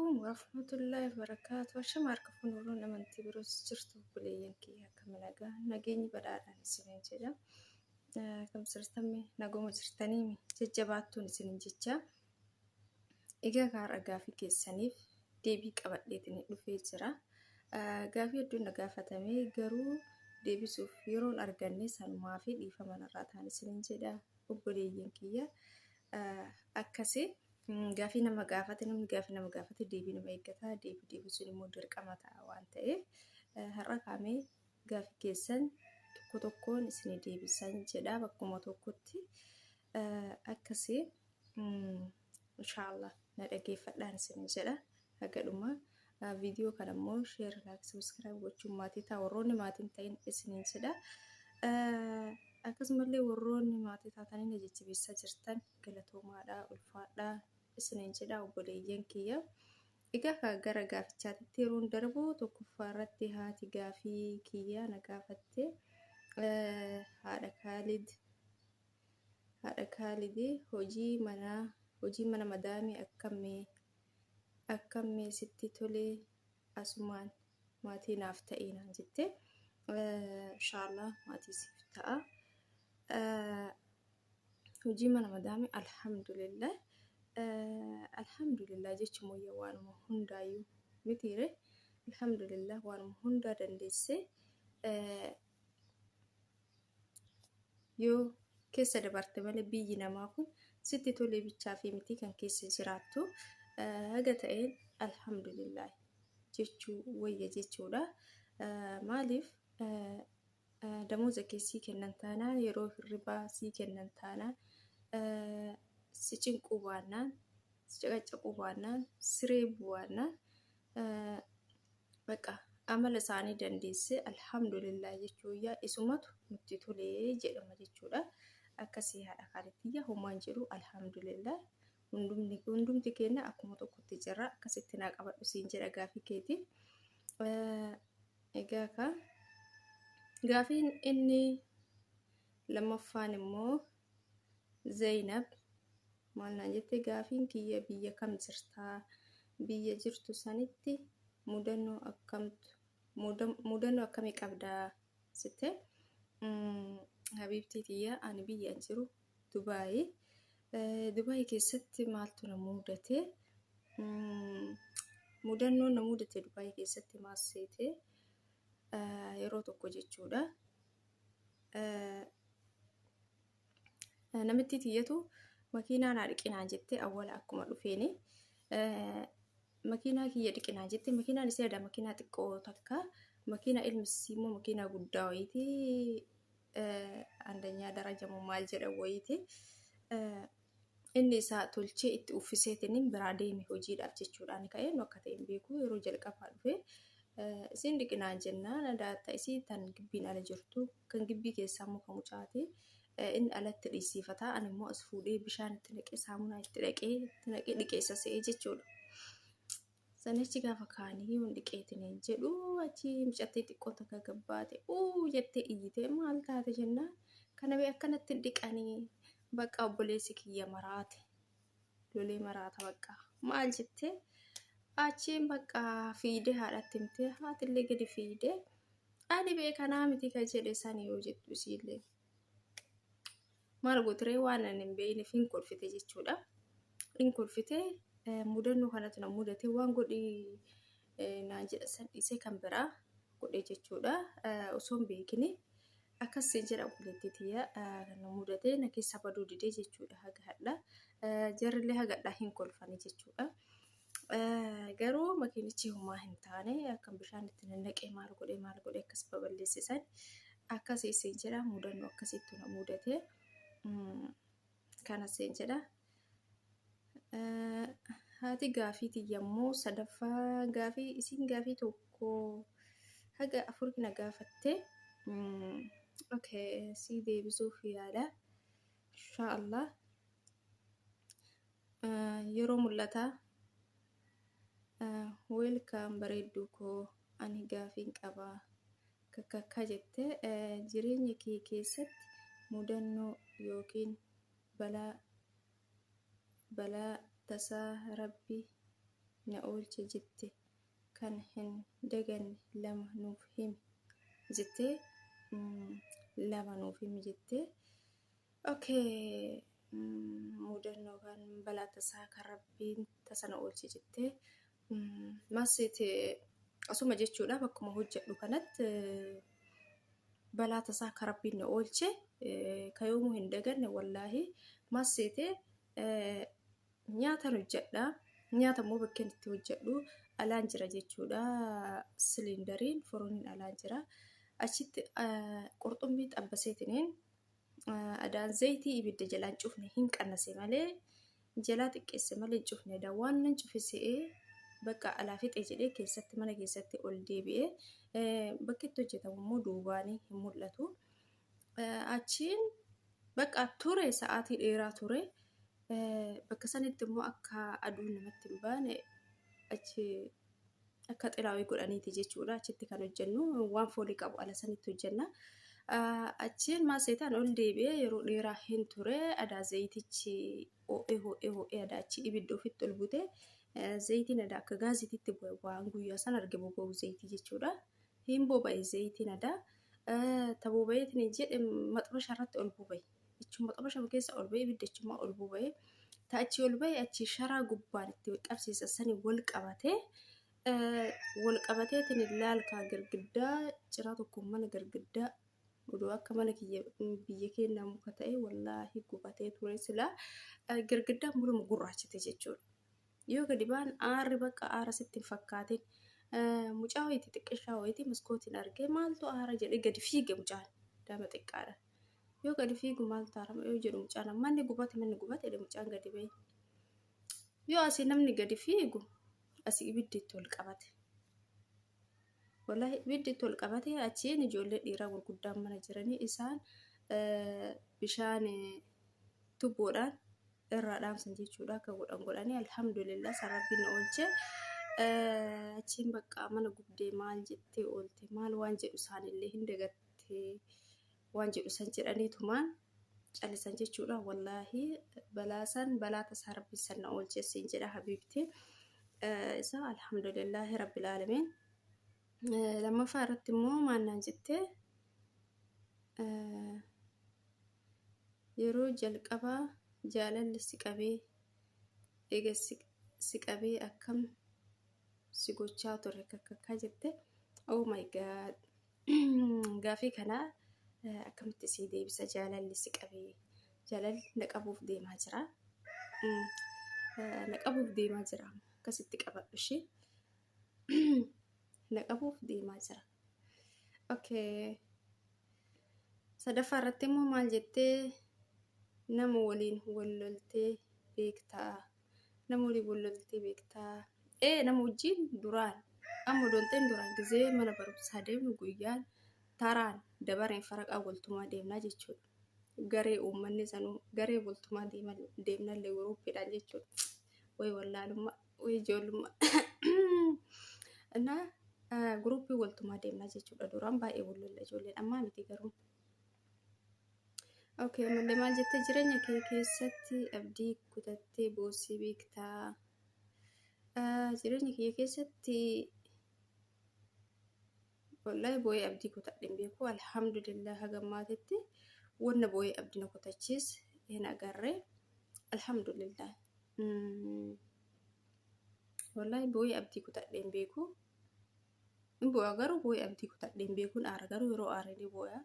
alaikum warahmatullahi wabarakaatu. Ashama harka fuune warroonni amantii biroos jirtu obboleeyyan kiyya akkam nagaa nageenyi badhaadhaan isiniin jedha. Akkam jirtanii naguma jirtanii jajjabaattuun isiniin jecha. Egaa kaarra gaafii keessaniif deebii qabadheetiin dhufee jira. Gaafii hedduun na gaafatame garuu deebisuuf yeroon arganne sanumaa fi dhiifama narraa ta'an isiniin jedha obboleeyyan kiyya. Akkasii gaafii nama gaafate namni gaafii nama gaafate deebii nama eeggata deebii deebisuun immoo dirqama ta'a waan ta'eef har'a kaamee gaafii keessan tokko tokkoon isinii deebisan jedha bakkuma tokkotti akkasii inshaallah na dhageeffadhaan isinii jedha haga dhumaa viidiyoo kana immoo sheer laayik sabiskiraayib gochuun maatii ta'a warroonni maatiin ta'in isiniin jedha akkasumallee warroonni maatii taatanii na jajjabeessaa jirtan galatoomaadha ulfaadha isiniin jedha obboleeyyan kiyya. Egaa ka gara gaafichaatitti yeroon darbu tokkoffaa irratti haati gaafii kiyya na gaafatte haadha Kaalid haadha Kaalidi hojii manaa hojii mana madaamii akkammee akkammee sitti tolee asumaan maatii naaf ta'ii naan jette. Inshaallah maatii siif ta'a. Hojii mana madaamii alhamdulillah. Alhamdulillah jechuun wayya waanuma hundaayyuu mitiire. Alhamdulillah waanuma hundaa dandeessee yoo keessa dabarte malee biyyi namaa kun sitti tolee bichaa fi miti kan keessa jiraattu haga ta'een alhamdulillah jechuu wayya jechuudha. Maaliif damooza kee sii kennan taanaan yeroo hirribaa sii kennan taanaan si cinquu baannaan si caqacaquu baannaan si reebuu baannaan Baqa amala isaanii dandeessee alhamdulillah jechuu yaa isumatu nutti tolee jedhama jechuudha. Akkasii haadha kaalitiyya homaan jedhu alhamdulillah. Hundumni hundumti keenya akkuma tokkotti jirra. Akkasitti naa qabadhu siin jedha gaafii keetiif. Egaa ka gaafiin inni lammaffaan immoo Zainab maal naan jette gaafiin kiyya biyya kam jirtaa biyya jirtu sanitti mudannoo akkamtu mudannoo akkamii qabdaa sitte habiibtii tiyya ani biyya an jiru Dubaayi Dubaayi keessatti maaltu na mudate mudannoon na mudate Dubaayi keessatti maal seete yeroo tokko jechuudha. Namittii tiyyatu makiinaa naa dhiqinaan jette awwala akkuma dhufeeni. Makiinaa kiyya dhiqinaan jette makiinaan isii aadaa makiinaa xiqqoo takka makiinaa ilmi isii immoo makiinaa guddaa wayiiti. Andanyaa daraja moo maal jedhan wayiiti. Inni isaa tolchee itti uffiseetiin biraa deeme hojiidhaaf jechuudhaan ka'ee nu akka ta'e hin beeku yeroo jalqabaa dhufe. Isiin dhiqinaan jennaan daatta isii tan gibbiin ala jirtu kan gibbii keessaa immoo kan mucaati. Inni alatti dhiisiifata ani immoo as fuudhee bishaan itti naqee saamunaa itti dhaqee itti naqee dhiqeessa se'ee jechuudha. Sanichi gaafa kaanii yoon dhiqeetiin hin jedhu achi mucattii xiqqoo takka gabbaate uu jettee iyyitee maal taate jennaan kana bee akkanatti hin dhiqanii bakka obboleessi kiyya maraate. Lolee maraata bakka maal jettee achiin bakka fiidee haadhatti himtee haatillee gadi fiidee ani beekanaa miti ka jedhe sani yoo jettu isiillee maal gootiree waan ani hin beekneef hin kolfite jechuudha. Hin kolfite mudannoo kanatu na mudate waan godhi naan jedha san dhiisee kan biraa godhe jechuudha. Osoo hin beekini akkas siin jedha obboleettii tiyya kan na mudate na keessa baduu didee jechuudha haga hadha. Jarrillee haga hadhaa hin kolfani jechuudha. Garuu makiinichi homaa hin taane akkam bishaan itti nannaqee maal godhee maal godhee akkas baballeessisan akkasii siin jedha mudannoo akkasiitu na mudate. Kana siin jedha. Haati gaafii tiyya immoo sadaffaa gaafii isiin gaafii tokko haga afur na gaafatte. Okay, sii deebisuuf yaala. Inshaa Allah. Yeroo mul'ataa. Welcome bareedduu koo ani gaafiin qaba. Kakkakka jette jireenya kee keessatti mudannoo yookiin balaa balaa tasaa Rabbi na oolche jette kan hin daganne lama nuuf himi jettee, lama nuuf himi jettee. Okay, mudannoo kan balaa tasaa kan Rabbiin tasa na oolche jettee maal seete, asuma jechuudha, bakkuma hojjedhu kanatti balaa tasaa kan Rabbiin na oolche ka yoomuu hin daganne, wallaahi, maal seete, nyaatan hojjedha. Nyaata immoo bakkeen itti hojjedhu alaan jira jechuudha. Siliindariin foroniin alaan jira. Achitti qurxummii xabbaseetiniin adaan zayitii ibidda jalaan cufne, hin qannase malee, jalaa xiqqeesse malee hin cufne. Adaan waan nan cufe se'ee bakka alaa fixe jedhee keessatti mana keessatti ol deebi'ee, bakki itti hojjetamu immoo duubaanii hin mul'atu. Achiin bakka ture, sa'aatii dheeraa ture. Bakka sanitti immoo akka aduun namatti hin baane achi akka xilaawii godhaniiti jechuudha. Achitti kan hojjennu waan foolii qabu ala sanitti hojjenna. Achiin maal seetaan, ol deebi'ee yeroo dheeraa hin ture. Adaa zayitichi ho'ee ho'ee ho'ee adaa achi ibidda ofitti ol bute, zayitiin adaa akka gaazitiitti bu'e. Waan guyyaa san arge boba'u zayitii jechuudha. Hin boba'e zayitiin adaa. Ta boba'eetiin jedhe maxbasha irratti ol boba'e. Jechuun maxbasha keessa ol ba'e, ibidda achumaa ol boba'e. Ta achi ol ba'e achi sharaa gubbaan itti qabsiisa sani wal qabatee, wal qabateetiin laalkaa girgiddaa ciraa tokko mana girgiddaa odoo akka mana kiyya biyya keenyaa muka ta'e, wallaahi gubatee ture silaa, girgiddaan muluma gurraachite jechuudha. Yoo gadi ba'an aarri bakka aara sitti hin fakkaatin. Mucaa wayitii xiqqishaa wayitii maskootiin argee, maaltu aara jedhee gadi fiige mucaan dama xiqqaadha. Yoo gadi fiigu, maaltu aara yoo jedhu, mucaan manni gubate, manni gubate jedhe mucaan gadi ba'e. Yoo asii namni gadi fiigu, asii ibiddi itti ol qabate. Wallahi ibiddi itti ol qabate. Achiin ijoollee dhiiraa gurguddaan mana jiranii isaan bishaan tubboodhaan irraa dhaamsan jechuudha. Akka godhan godhanii, alhamdulillah, san Rabbiin na oolche. Achiin bakka mana gubdee maal jettee oolte, maal waan jedhu isaanillee hin dagattee waan jedhu san jedhaniitumaan callisan jechuudha. Wallaahi balaa san, balaa tasaa Rabbiin san na oolche siin jedha habiibti. Isa alhamdulillaahi rabbil aalamiin. Lammaffaa irratti immoo maal naan jettee, yeroo jalqabaa jaalalli si qabee, eega si qabee akkam si gochaa ture kakkaa jette. Oh my God, gaafii kana akkamitti si deebisa? Jaalalli si qabee, jaalalli na qabuuf deemaa jira, na qabuuf deemaa jira, akkasitti qabadhu ishee, na qabuuf deemaa jira. Okay. Sadaffaa irratti immoo maal jettee, nama waliin wal loltee beektaa? Nama waliin wal loltee beektaa? Ee, nama wajjin duraan, amma odoon duraan gizee mana barumsaa deemnu guyyaan taraan dabareen faraqaa waltumaa deemnaa jechuudha. Garee uummanni sanuu garee waltumaa deemnallee guruuppiidhaan jechuudha. Way wallaalummaa, way ijoollummaa. Innaa guruuppii waltumaa deemnaa jechuudha. Duraan baay'ee wal lolla ijoolleen, ammaa miti garuu. Okay, ammallee maal jettee, jireenya kee keessatti abdii kutattee boossii beektaa? Jireenya kiyya keessatti wallahi boo'ee abdii kutadhe hin beeku. Alhamdulillah, haga ammaatitti wanna boo'ee abdii na kutachiis hin agarre. Alhamdulillah. Wallahi boo'ee abdii kutadhe hin beeku. Hin boo'a garuu boo'ee abdii kutadhe hin beekuun, aara garuu yeroo aare ni boo'a.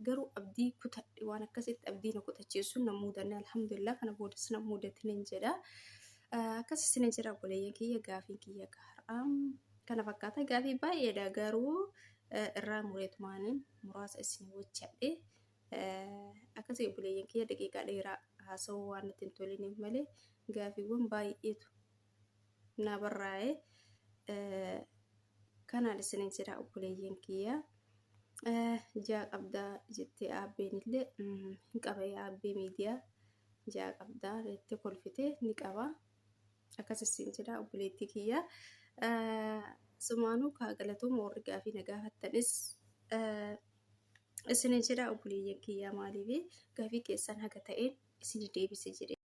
Garuu abdii kutadhe waan akkasitti abdii na kutachiisu na muudanne, alhamdulillah, kana boodas na muudatin hin jedha. Akkas isin jedha obboleeyyan kiyya, gaafiin kiyya har'aa kana fakkaata. Gaafii baay'eedha garuu irraa mureetumaan muraasa isin hojjedhe. Akkasii obboleeyyan kiyya, daqiiqaa dheeraa haasawuu waan natti hin toliniif malee gaafiiwwan baay'eetu na barraa'e. Kanaan isinin jedha obboleeyyan kiyya. Ja'a qabdaa jettee aabbeen illee, hin qaba aabbee miidiyaa, ja'a qabdaa jettee kolfitee, ni qaba. Akkas isin jedha obboleettii kiyya. Sumaanuu kaa galatooma warri gaafii na gaafattanis isinin jedha obboleeyyan kiyya, maaliif gaafii keessan haga ta'een isin deebise jedhe.